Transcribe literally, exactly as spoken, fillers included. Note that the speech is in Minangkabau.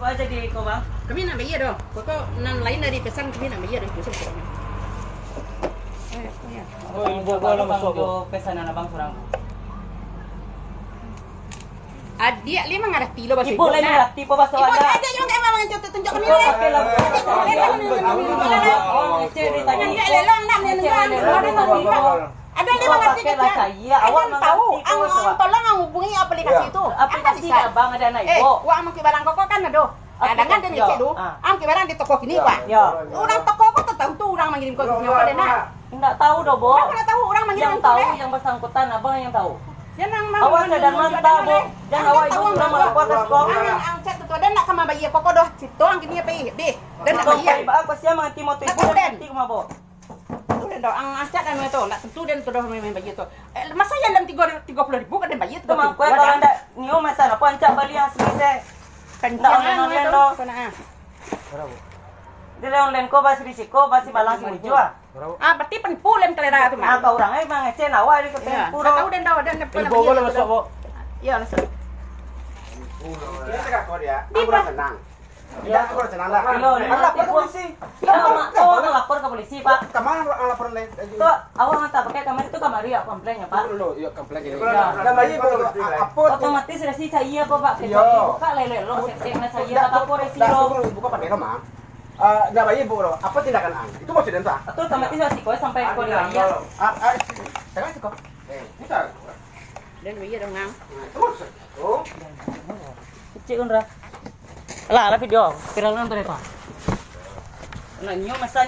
Apo jadi ko, Bang? Kami nak bayia doh. Pokok nan lain dari pesan kami nak bayia doh. Susah pokoknyo. Eh, iya. Oh, ibu ko lah masuak, Bu. Pesanan abang surang. Adiak lai mangarati lo baso ibu. Ibu lai mangarati po baso. Ibu aja jangan kayak mamang tunjuk kami. Ibu pakai lah. Jangan dia lelong nak menentukan. Ada dia mangarati kecil. Awak tahu, ang tolong ang hubungi aplikasi itu. Aplikasi abang ada anak ibu. Eh, wak mangkik barang koko kan ado. Ah, dangan den ngecek tu, ah, ang kira di toko kini, Pak. Ya. Urang toko ko tahu tu urang mangirim ko kini apa den nak? Indak tahu doh, Bo. Kenapa nak tahu urang mangirim tu, deh? Yang tahu yang bersangkutan, abang yang tahu. Awas sadar mantah, Bo. Jan awak ibu sudah malapor ka siko. Ang, ang chat tu, den nak ka mambayia koko doh. Cito ang kini apa, ih? Deh, den nak bayia. Baik, ba, kasihan manganti motor ibu, den. Nanti rumah, Bo. Tu den doh, ang acak anu tu, ndak tentu den tu doh main bayia tu. Eh, masa yang dalam tigo, tigo puluh ribu kan den bayia tigo puluh ribu. Kalau ndak nio masa apo ancak bali yang asli se. Kencang anu tu. Dia online ko basi risiko, basi balang si mujua. Ah, berarti penipu lem kalera tu mah. Angka urang ai mangecek awak di penipu. Tahu den doh, den. Ibu boleh masuk, Bu. Ya, masuk. Dia cakap kau dia, aku dah tenang. Iyo, aku dah tenang dah. Iyo, lapor ka polisi. Iyo, mak, oh, lapor ka polisi, Pak. Kama laporan lai? Tu, awak hantar pakai kamari tu, kamari awak komplain, ya, Pak. Dulu, iyo, komplain gini. Iyo. Dah bayia, Bu, apo tu? Otomatis resi caia apo, Pak? Iyo. Buka lai lo, lo, septik na caia, tak apo resi lo. Buka pakai lo, Mang. Ah, dah bayia, Bu, lo. Apo tindakan ang? Itu maksud den, Pak. Tu otomatis resi ko sampai ko di bayia. Ah, ah, jangan siko. Eh, bukan. Den bayia dong, Mang. Nah, itu maksud. Oh. Cik Undra. Lah, lah video. Viral kan tadi, Pak? Nah, nyo masa